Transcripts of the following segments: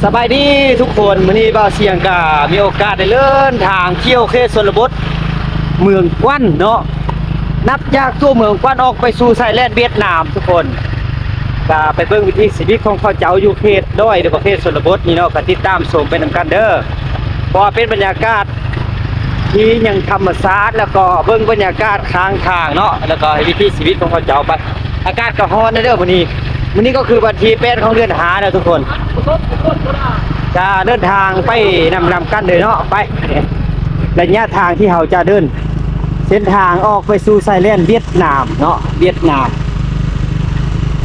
ສະບາຍດີທຸກຄົນ, ມື້ນີ້ບ່າວຊຽງກະມີໂອກາດໄດ້ເດີນທາງທ່ຽວເຂດຊົນນະບົດເມືອງກວັນເນາະ, ນັບຈາກຕົວເມືອງກວັນອອກໄປສູ່ຊາຍແດນຫວຽດນາມທຸກຄົນ, ກະໄປເບິ່ງວິຖີຊີວິດຂອງເຂົາເຈົ້າຢູ່ເຂດດອຍ ຫຼືວ່າເຂດຊົນນະບົດນີ້ເນາະ, ກະຕິດຕາມຊົມໄປນຳກັນເດີ ເພາະວ່າເປັນບັນຍາກາດ ທີ່ຍັງທຳມະຊາດ ແລ້ວກໍເບິ່ງບັນຍາກາດຂ້າງທາງເນາະ, ແລ້ວກໍວິຖີຊີວິດຂອງເຂົາເຈົ້າໄປ. ອາກາດກໍຮ້ອນເດີມື້ນີ້, ມື້ນີ້ກໍຄືວັນທີແປດຂອງເດືອນຫ້າແລ້ວທຸກຄົນ. ຈະເດີນທາງໄປນຳ ນຳກັນເລີຍເນາະ, ໄປ. ໄລຍະທາງທີ່ເຮົາຈະເດີນ ເສັ້ນທາງອອກໄປສູ່ຊາຍແດນຫວຽດນາມເນາະ, ຫວຽດນາມ.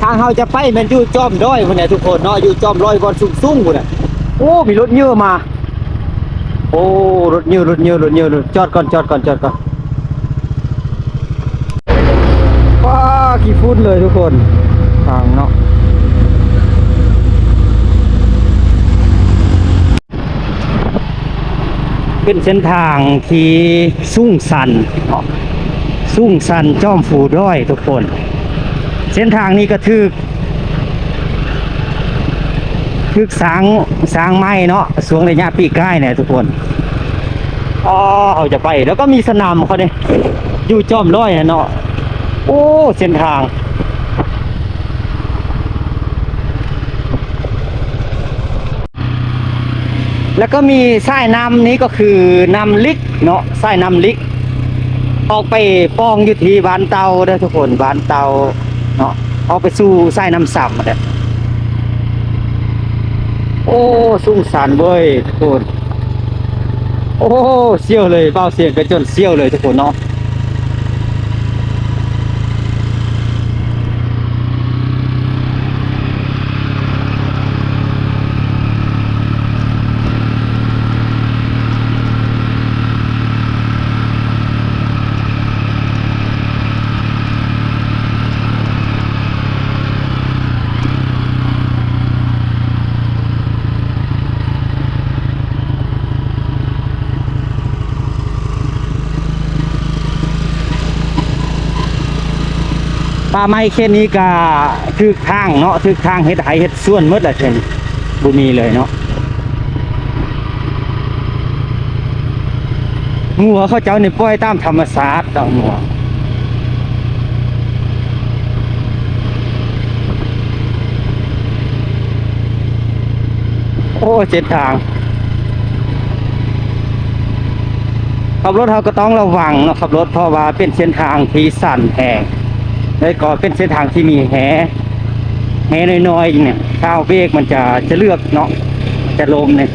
ທາງເຮົາຈະໄປແມ່ນຢູ່ຈອມດອຍພຸ້ນແຫຼະທຸກຄົນເນາະ, ຢູ່ຈອມດອຍບ່ອນສູງໆພຸ້ນແຫຼະ. ໂອ້ ມີລົດເຍອະມາ. ໂອ້ ລົດເຍອະ ລົດເຍອະ ລົດເຍອະ ລົດ ຈອດກ່ອນ ຈອດກ່ອນ ຈອດກ່ອນ. ປ້າ ຂີ້ຝຸ່ນເລີຍທຸກຄົນ ທາງເນາະ. ເປັນເສັ້ນທາງທີ່ສູງຊັນເນາະ, ສູງຊັນຈອມພູດອຍທຸກຄົນ. ເສັ້ນທາງນີ້ກໍຖືກ ຖືກສ້າງ ສ້າງໃໝ່ເນາະ ຊ່ວງໄລຍະປີກາຍນີ້ທຸກຄົນ. ອໍ ເຮົາຈະໄປ ແລ້ວກໍມີສະໜາມເຂົາເດ້ ຢູ່ຈອມດອຍຫັ້ນເນາະ. ໂອ້ ເສັ້ນທາງ ແລ້ວກໍມີສາຍນ້ຳນີ້ກໍຄືນ້ຳລິກເນາະ, ສາຍນ້ຳລິກ ອອກໄປປ່ອງຢູ່ທີ່ບ້ານເຕົ່າເດີທຸກຄົນ, ບ້ານເຕົ່າເນາະ, ອອກໄປສູ່ສາຍນ້ຳຊຳເດີ. ໂອ້ ສູງຊັນເວີຍທຸກຄົນ. ໂອ້ ສ່ຽວເລີຍ, ບ່າວຊຽງກໍຈົນສ່ຽວເລີຍທຸກຄົນເນາະ. ປ່າໄມ້ເຂດນີ້ກະຖືກຖາງເນາະ, ຖືກຖາງເຮັດໄຮ່ເຮັດສວນໝົດລະເທື່ອນີ້ ບໍ່ມີເລີຍເນາະ. ງົວເຂົາເຈົ້ານີ້ປ່ອຍຕາມທຳມະຊາດດອກງົວ. ໂອ້ ເສັ້ນທາງ ຂັບລົດເຮົາກໍຕ້ອງລະວັງເນາະ ຂັບລົດ ເພາະວ່າເປັນເສັ້ນທາງທີ່ຊັນແຮງ ແລ້ວກໍເປັນເສັ້ນທາງທີ່ມີແຮ່ ແຮ່ນ້ອຍໆນີ້ ຖ້າເຮົາເບຣກມັນຈະ ຈະເລືອກເນາະ ຈະລົ້ມນີ້.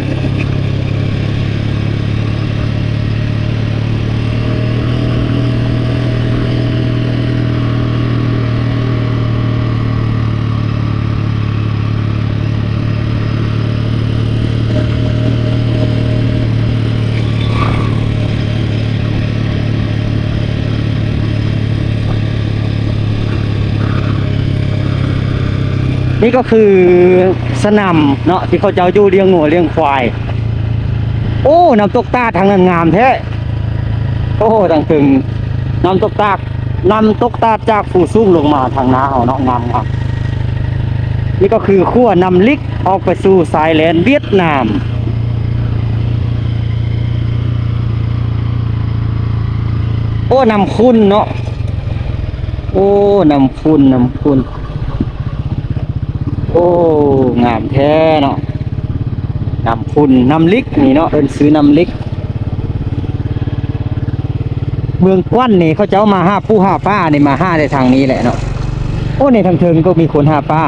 ນີ້ກໍຄືສະໜາມເນາະ ທີ່ເຂົາເຈົ້າຢູ່ລ້ຽງງົວລ້ຽງຄວາຍ. ໂອ້ ນ້ຳຕົກຕາດທາງນັ້ນງາມແທ້. ໂອ້ ທາງເທິງນ້ຳຕົກຕາດ ນ້ຳຕົກຕາດຈາກພູສູງລົງມາທາງໜ້າເຮົາເນາະ ງາມໆ. ນີ້ກໍຄືຂົວນ້ຳລິກອອກໄປສູ່ຊາຍແດນຫວຽດນາມ. ໂອ້ ນ້ຳຂຸ່ນເນາະ ໂອ້ ນ້ຳຂຸ່ນ ນ້ຳຂຸ່ນ. ໂອ້ ງາມແທ້ເນາະ ນ້ຳຂຸ່ນ ນ້ຳລິກນີ້ເນາະ ເອີ້ນຊື່ນ້ຳລິກ. ເມືອງກວັນນີ້ເຂົາເຈົ້າມາຫາປູຫາປານີ້ ມາຫາໄດ້ທາງນີ້ແຫຼະເນາະ. ໂອ້ ນີ້ທາງເທິງກໍມີຄົນຫາປາ.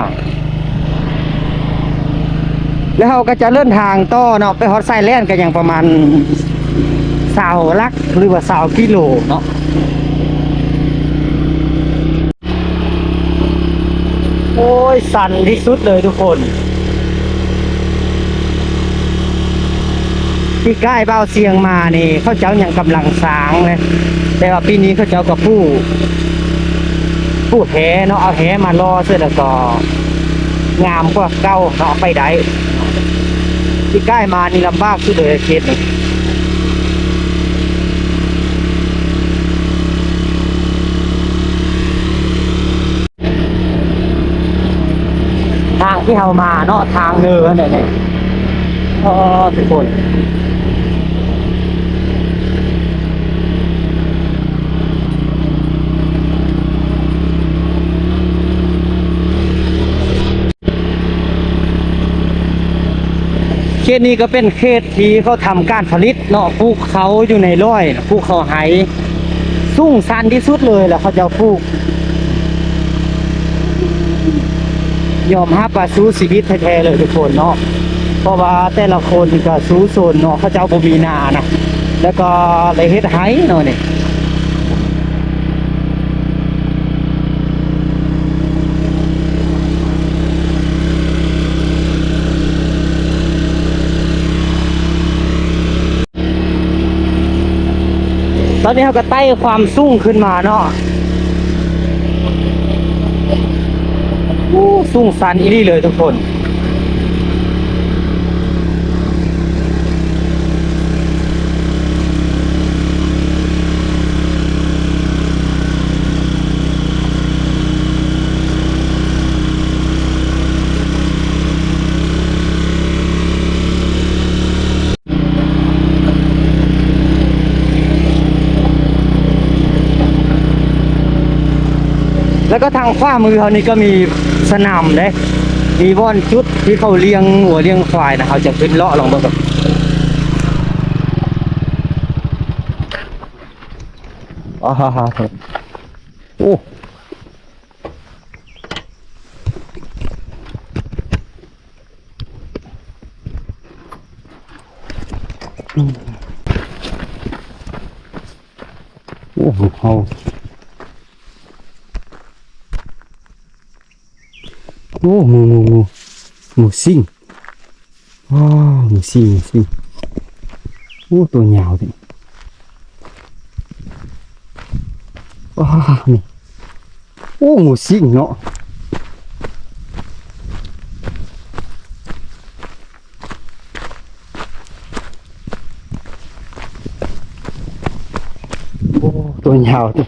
ແລ້ວເຮົາກໍຈະເດີນທາງຕໍ່ເນາະ ໄປຮອດຊາຍແດນກໍຍັງປະມານຊາວຫຼັກ ຫຼືວ່າຊາວກິໂລເນາະ. ໂອ້ຍ ຊັນທີ່ສຸດເລີຍທຸກຄົນ. ປີກາຍບ່າວຊຽງມານີ້ ເຂົາເຈົ້າຍັງກຳລັງສ້າງເລີຍ ແຕ່ວ່າປີນີ້ເຂົາເຈົ້າກໍປູ ປູແຮ່ເນາະ ເອົາແຮ່ມາຫຼໍ່ເສີດ ແລ້ວກໍງາມກວ່າເກົ່າເນາະ ໄປໄດ້. ປີກາຍມານີ້ລຳບາກສຸດເລີຍເຂດນີ້. ທາງທີ່ເຮົາມາເນາະ ທາງເນີນຫັ້ນແຫຼະນີ້. ອໍ ທຸກຄົນ ເຂດນີ້ກໍເປັນເຂດທີ່ເຂົາທຳການຜະລິດເນາະ ປູກເຂົ້າຢູ່ໃນລ້ອຍ ປູກເຂົ້າໄຮ່ ສູງຊັນທີ່ສຸດເລີຍ ແລ້ວເຂົາເຈົ້າປູກ ຍອມຮັບວ່າສູ້ຊີວິດແທ້ໆເລີຍທຸກຄົນເນາະ ເພາະວ່າແຕ່ລະຄົນກໍສູ້ຊົນເນາະ ເຂົາເຈົ້າບໍ່ມີນານະ ແລ້ວກໍໄດ້ເຮັດໄຮ່ເນາະນີ້. ຕອນນີ້ເຮົາກໍໄຕ່ຄວາມສູງຂຶ້ນມາເນາະ. ໂອ້ ສູງຊັນອີ່ຫຼີເລີຍທຸກຄົນ. ແລ້ວກໍທາງຂວາມືເຮົານີ້ກໍມີສະໜາມເດ້ ມີບ່ອນຈຸດທີ່ເຂົາລ້ຽງງົວລ້ຽງຄວາຍນະ ເຮົາຈະຂຶ້ນເລາະລອງເບິ່ງກັນ. ອ້າ ໂອ້ ໂອ້ ເຮົາ ໂອ້ ໝູ ໝູ ໝູ ໝູຊິງ. ວ້າວ ໝູຊິງ ໝູຊິງ ໂອ້ ຕົວຍາວແທ້ ວ້າວ ນີ້ ໂອ້ ໝູຊິງເນາະ. ໂອ້ ຕົວຍາວແທ້.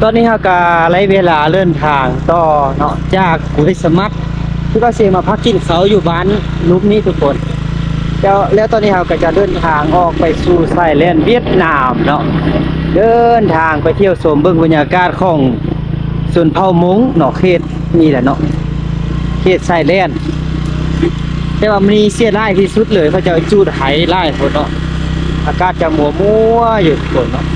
ຕອນນີ້ເຮົາກະໄດ້ເວລາເດີນທາງຕໍ່ເນາະ ຈາກເວສະໝັດ ຄືວ່າຊິມາພັກກິນເຂົ້າຢູ່ບ້ານລຸ່ມນີ້ທຸກຄົນ ແລ້ວ ແລ້ວຕອນນີ້ເຮົາກະຈະເດີນທາງອອກໄປສູ່ຊາຍແດນຫວຽດນາມເນາະ ເດີນທາງໄປທ່ຽວຊົມເບິ່ງບັນຍາກາດຂອງຊົນເຜົ່າມົ້ງເນາະ ເຂດ ນີ້ແຫຼະເນາະ ເຂດຊາຍແດນ ແຕ່ວ່າມື້ນີ້ເສຍຫຼາຍທີ່ສຸດເລີຍ ເຂົາເຈົ້າຈູດໄຮ່ຫຼາຍໂພດເນາະ ອາກາດຈະມົວໆຢູ່ທຸກຄົນເນາະ.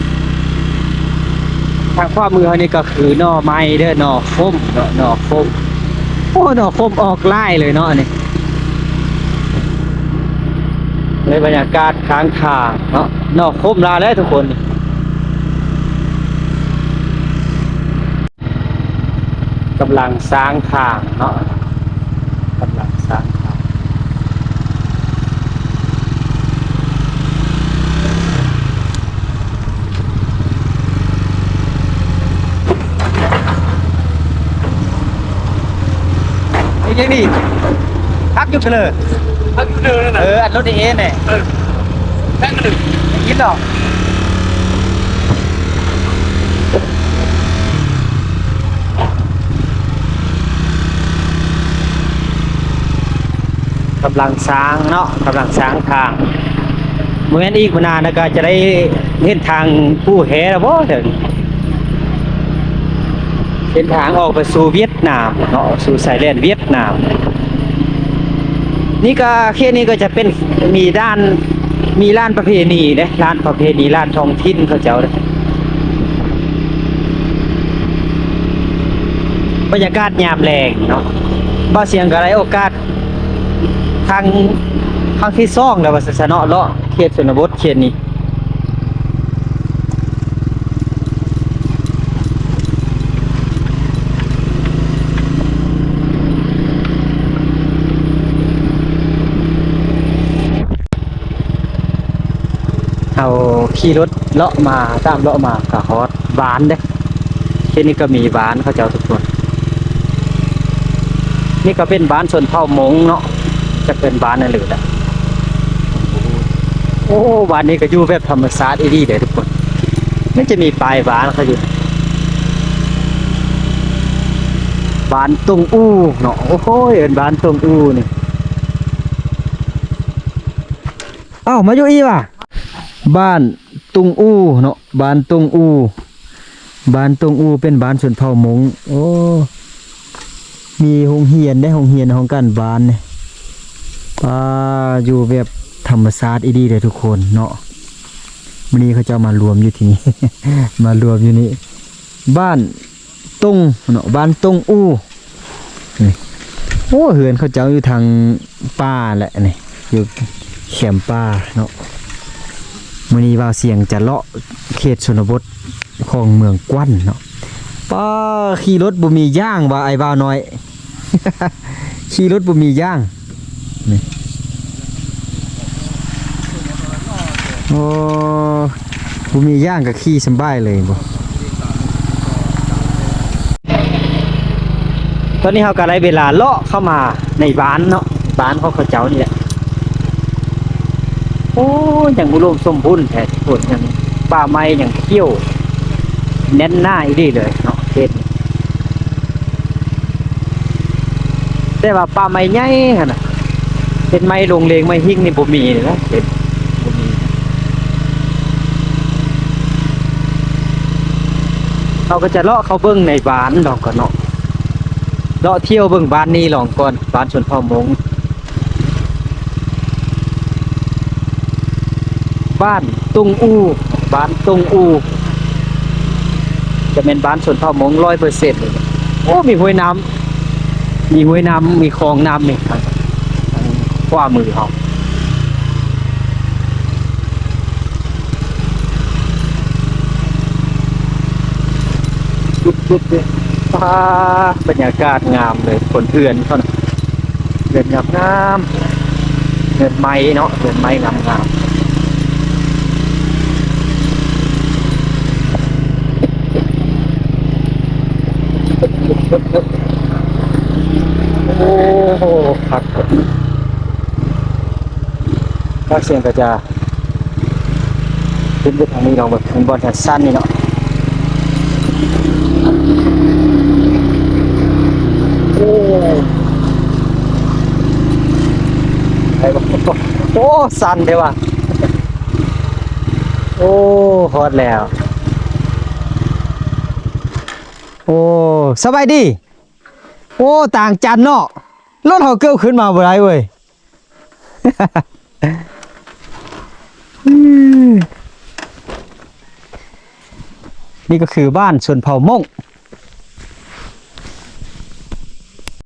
ທາງຂວາມືເຮົານີ້ກໍຄືໜໍ່ໄມ້ເດີ ໜໍ່ຂົມເນາະ ໜໍ່ຂົມ ໂອ້ ໜໍ່ຂົມອອກຫຼາຍເລີຍເນາະ ອັນນີ້ ໃນບັນຍາກາດຂ້າງທາງເນາະ ໜໍ່ຂົມຫຼາຍເລີຍທຸກຄົນ. ກຳລັງສ້າງທາງເນາະ ກຳລັງສ້າງທາງ ນີ້ ນີ້ ນີ້ ພັກຢູ່ເລີ ພັກຢູ່ເລີນັ້ນນະ ເອີ ອັນລົດເອເອແຫຼະ ເອີ ພັກຢູ່ເລີ ໄດ້ຍິນດອກ. ກຳລັງສ້າງເນາະ ກຳລັງສ້າງທາງ ບໍ່ແມ່ນອີກບໍ່ນານນະ ກໍຈະໄດ້ເຫັນທາງປູແຮແລ້ວບໍ່ເຖິງ ເສັ້ນທາງອອກໄປສູ່ຫວຽດນາມເນາະ ສູ່ຊາຍແດນຫວຽດນາມ. ນີ້ກໍ ເຂດນີ້ກໍຈະເປັນ ມີດ້ານ ມີລານປະເພນີເດ້ ລານປະເພນີ ລານທ້ອງຖິ່ນເຂົາເຈົ້າເດ້. ບັນຍາກາດຍາມແລງເນາະ ບ່າວຊຽງກໍໄດ້ໂອກາດຄັ້ງ ຄັ້ງທີສອງແລ້ວວ່າຊັ້ນຊະເນາະ ເລາະເຂດຊົນນະບົດເຂດນີ້. ເຮົາຂີ່ລົດເລາະມາ ຕາມເລາະມາກໍຮອດບ້ານເດ້. ທີ່ນີ້ກໍມີບ້ານເຂົາເຈົ້າທຸກຄົນ. ນີ້ກໍເປັນບ້ານຊົນເຜົ່າມົ້ງເນາະ ຈັກເປັນບ້ານອັນອື່ນລະ. ໂອ້ ບ້ານນີ້ກໍຢູ່ແບບທຳມະຊາດອີ່ຫຼີເດ້ທຸກຄົນ. ມັນຈະມີປ້າຍບ້ານເຂົາຢູ່. ບ້ານຕົງອູເນາະ. ໂອ້ໂຫ ເອີ້ນບ້ານຕົງອູນີ້. ເອົ້າ ມາຢູ່ອີ່ຫວາ? ບ້ານຕຸງອູເນາະ ບ້ານຕຸງອູ ບ້ານຕຸງອູເປັນບ້ານຊົນເຜົ່າມົ້ງ. ໂອ້ ມີໂຮງຮຽນເດ້ ໂຮງຮຽນຫ້ອງການບ້ານນີ້. ປາ ຢູ່ແບບທຳມະຊາດອີ່ຫຼີເດ້ທຸກຄົນເນາະ. ມື້ນີ້ເຂົາເຈົ້າມາລວມຢູ່ທີ່ນີ້ ມາລວມຢູ່ນີ້ ບ້ານ ຕົງເນາະ ບ້ານຕົງອູນີ້. ໂອ້ ເຮືອນເຂົາເຈົ້າຢູ່ທາງປ່າແຫຼະນີ້ ຢູ່ແຄມປ່າເນາະ. ມື້ນີ້ບ່າວຊຽງຈະເລາະເຂດຊົນນະບົດຂອງເມືອງກວັນເນາະ. ປ້າ ຂີ່ລົດບໍ່ມີຢ່າງວ່າ ອ້າຍບ່າວນ້ອຍ ຂີ່ລົດບໍ່ມີຢ່າງ. ນີ້ ໂອ້ ບໍ່ມີຢ່າງກໍຂີ່ສຳບາຍເລີຍບໍ? ຕອນນີ້ເຮົາກໍໄດ້ເວລາເລາະເຂົ້າມາໃນບ້ານເນາະ ບ້ານຂອງເຂົາເຈົ້ານີ້ແຫຼະ. ໂອ້ ຍັງອຸດົມສົມບູນແທ້ທຸກຄົນ ຍັງປ່າໄມ້ຍັງຂຽວແໜ້ນໜາອີ່ຫຼີເລີຍເນາະ ເຂດນີ້. ແຕ່ວ່າປ່າໄມ້ໃຫຍ່ຫັ້ນນະ ເປັນໄມ້ລົງເລງ ໄມ້ຫິ້ງນີ້ບໍ່ມີເລີຍນະ ເປັນ ບໍ່ມີ. ເຮົາກໍຈະເລາະເຂົ້າເບິ່ງໃນບ້ານລອງກ່ອນເນາະ ເລາະທ່ຽວເບິ່ງບ້ານນີ້ລອງກ່ອນ ບ້ານຊົນເຜົ່າມົ້ງ. ບ້ານຕຸງອູ ບ້ານຕຸງອູ ຈະແມ່ນບ້ານຊົນເຜົ່າມົ້ງຮ້ອຍເປີເຊັນເລີຍ. ໂອ້ ມີຫ້ວຍນ້ຳ ມີຫ້ວຍນ້ຳ ມີຄອງນ້ຳນີ້ ທາງຂວາມືເຮົາ. ປາ ບັນຍາກາດງາມເລີຍ ຄົນເຮືອນເຂົານະ ເຮືອນງາມໆ ເຮືອນໄມ້ເນາະ ເຮືອນໄມ້ງາມໆ. ໂອ້ ຄັກ ພາກສຽງກະຈາ ຂຶ້ນໄປທາງນີ້ລອງເບິ່ງ ເປັນບ່ອນຊັນໆນີ້ເນາະ. ໂອ້ ໄປບໍ່ ໂອ້ ຊັນແທ້ວ່າ. ໂອ້ ຮອດແລ້ວ. ໂອ້ ສະບາຍດີ. ໂອ້ ຕາງຈັນເນາະ ລົດເຮົາເກືອບຂຶ້ນມາບໍ່ໄດ້ເວີຍ. ນີ້ກໍຄືບ້ານຊົນເຜົ່າມົ້ງ